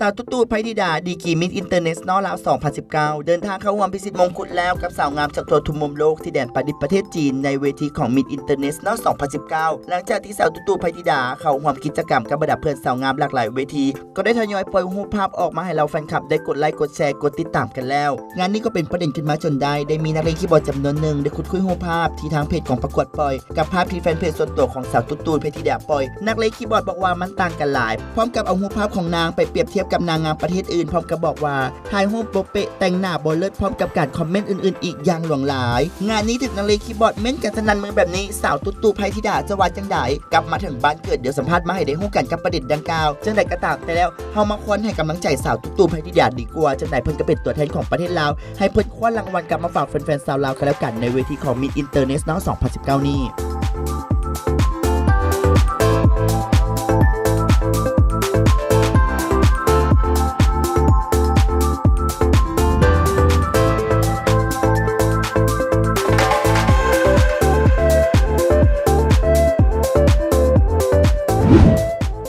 ສາວຕຸດຕູ່ ໄພທິດາ ດີກຣີ Miss International ລາວ ສອງພັນສິບເກົ້າ ເດີນທາງເຂົ້າຮ່ວມພິຊິດມົງຄຸດແລ້ວກັບສາວງາມຈາກທົ່ວທຸກມຸມໂລກທີ່ແດນປາດິດປະເທດຈີນ ໃນເວທີຂອງ Miss International ສອງພັນສິບເກົ້າ ຫຼັງຈາກທີ່ສາວຕຸດຕູ່ ໄພທິດາ ເຂົ້າຮ່ວມກິດຈະກຳກັບບັນດາເພື່ອນສາວງາມຫຼາກຫຼາຍເວທີ ກໍໄດ້ທະຍອຍປ່ອຍຮູບພາບອອກມາໃຫ້ເຫຼົ່າແຟນຄລັບໄດ້ກົດໄລ ກົດແຊ ກົດຕິດຕາມກັນແລ້ວ. ງານນີ້ກໍເປັນປະເດັນຂຶ້ນມາຈົນໄດ້ ໄດ້ມີນັກເລງຄີບອດຈຳນວນໜຶ່ງໄດ້ຂຸດຄຸຍຮູບພາບທີ່ທາງເພຈຂອງປະກວດປ່ອຍ ກັບພາບທີ່ແຟນເພຈສ່ວນຕົວຂອງສາວຕຸດຕູ່ ໄພທິດາ ປ່ອຍ. ນັກເລງຄີບອດບອກວ່າມັນຕ່າງກັນຫຼາຍ ພ້ອມກັບເອົາຮູບພາບຂອງນາງໄປປຽບທຽບກັບນາງງາມປະເທດອື່ນ ພ້ອມກັບບອກວ່າຖ່າຍຮູບບໍ່ເປະ ແຕ່ງໜ້າບໍ່ເລີດ ພ້ອມກັບການຄອມເມັນອື່ນໆອີກຢ່າງຫຼວງຫຼາຍ. ງານນີ້ຖືກນັກເລງຄີບອດເມັ້ນກັນສະໜັ່ນເມືອງແບບນີ້ ສາວຕຸດຕູ່ ໄພທິດາ ຈະວ່າຈັ່ງໃດ? ກັບມາເຖິງບ້ານເກີດ ດຽວສຳພາດມາໃຫ້ໄດ້ຮູ້ກັນກັບປະເດັນດັ່ງກ່າວ. ຈັ່ງໃດກໍຕາມແຕ່ແລ້ວ ເຮົາມາຄວນໃຫ້ກຳລັງໃຈສາວຕຸດຕູ່ ໄພທິດາ ດີກວ່າ. ຈັ່ງໃດເພິ່ນກໍເປັນຕົວແທນຂອງປະເທດລາວ ໃຫ້ເພິ່ນຄວ້າລາງວັນກັບມາຝາກແຟນໆຊາວລາວກັນແລ້ວກັນ ໃນເວທີຂອງ Miss International ສອງພັນສິບເກົ້ານີ້.